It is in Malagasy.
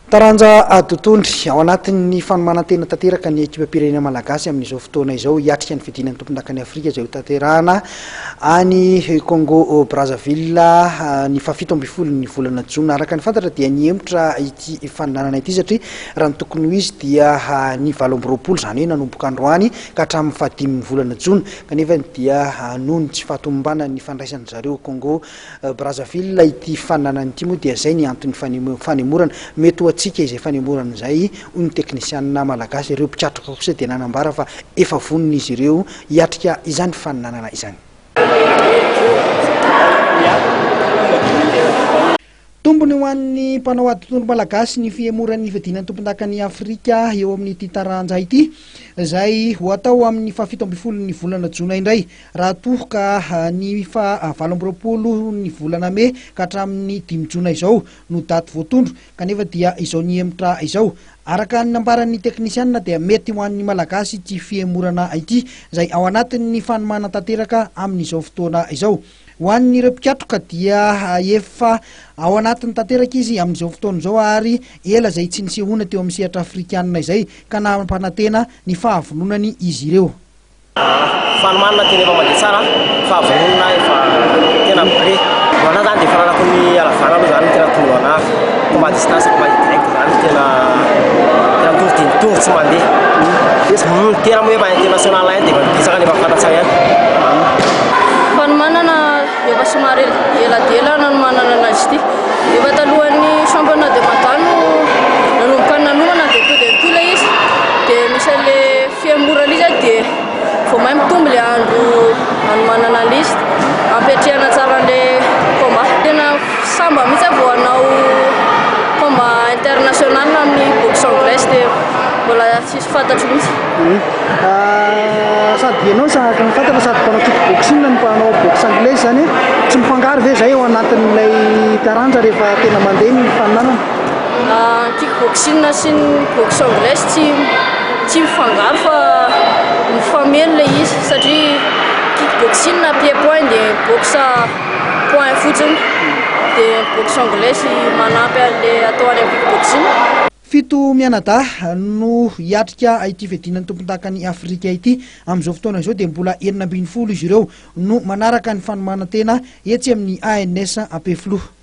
Taranja adotondry, ao anatin'ny fanomanan-tena tanteraka ny ekipam-pirenena malagasy amin'izao fotoana izao hiatrika ny fiadiana ny tompondakan'i Afrika izay hotanterahana any Congo Brazzaville ny fahafito ambin'ny folon'ny volana jona. Araka ny fantatra dia nihemotra ity faninanana ity satria raha ny tokony ho izy dia ny 28, izany hoe nanomboka androany ka hatramin'ny fahadimin'ny volana jona, kanefa dia noho ny tsy fahatomombanan'ny fandraisan-dry zareo Congo Brazzaville ity fananana ity moa dia izay ny anton'ny fanemorana. Mety ho antsika izay fanemorana izay, hoy ny teknisianina malagasy. Ireo mpikatroka kosa dia nanambara fa efa vonona izy ireo hiatrika izany faninanana izany. Tombony ho an'ny mpanao ady tondro malagasy ny fihemoran'ny fiadiana ny tompondakan'i Afrika eo amin'ity taranja ity, izay ho atao amin'ny fahafito ambin'ny folon'ny volana jona indray. Raha toa ka ny faha 28 ny volana mey ka hatramin'ny 5 jona izao no daty voatondro, kanefa dia izao nihemotra izao. Araka ny nambaran'ny teknisianina dia mety ho an'ny Malagasy ity fihemorana ity, izay ao anatin'ny fanomanana tanteraka amin'izao fotoana izao. Ho an'ireo mpikatroka dia efa ao anatiny tanteraka izy amin'izao fotoana izao ary ela izay tsy nisehoana teo amin'ny sehatra afrikanina izay ka nampanantena ny fahavononany izy ireo. Fanomanana tena efa mandeha tsara, fahavononana efa tena prêt. Ho anah zany dia fananako ny halavana aloha zany no tena tonga ho anah. Combat distance, combat direct zany tena tena mitovy dia mitovy tsy mandeha. Tena moa efa international ihany dia efa betsaka ny efa fantatsao ihany. Fanomanana efa somary ela dia ela nanomanana anazy ity. Efa talohan'ny championnat de Mada no nanomboka nanomana dia tonga dia nitohy ilay izy. Dia misy an'ilay Fihemorana izy dia vao may mitombo ilay andro hanomanana an'ilay izy, hampiatrehana tsara an'ilay combat. Tena sambany mihitsy aho vao hanao combat international amin'ny boxe anglaise dia mbola tsisy fantatro mihitsy. Sady ianao araka ny fantatra sady mpanao kick boxing no mpanao boxe anglaise izany e, tsy mifangaro ve izay ao anatin'ilay taranja rehefa tena mandeha ny faninanana? Ny kick boxing sy ny boxe anglaise tsy tsy mifangaro fa mifameno ilay izy satria kick boxing pied poing dia boxe poing fotsiny dia ny boxe anglaise manampy an'ilay atao any amin'ny kick boxing. Fito mianadahy no hiatrika ity fiadiana ny tompondakan'i Afrika ity. Amin'izao fotoana izao dia mbola 16 izy ireo no manaraka ny fanomanan-tena etsy amin'ny ANS Ampefiloha.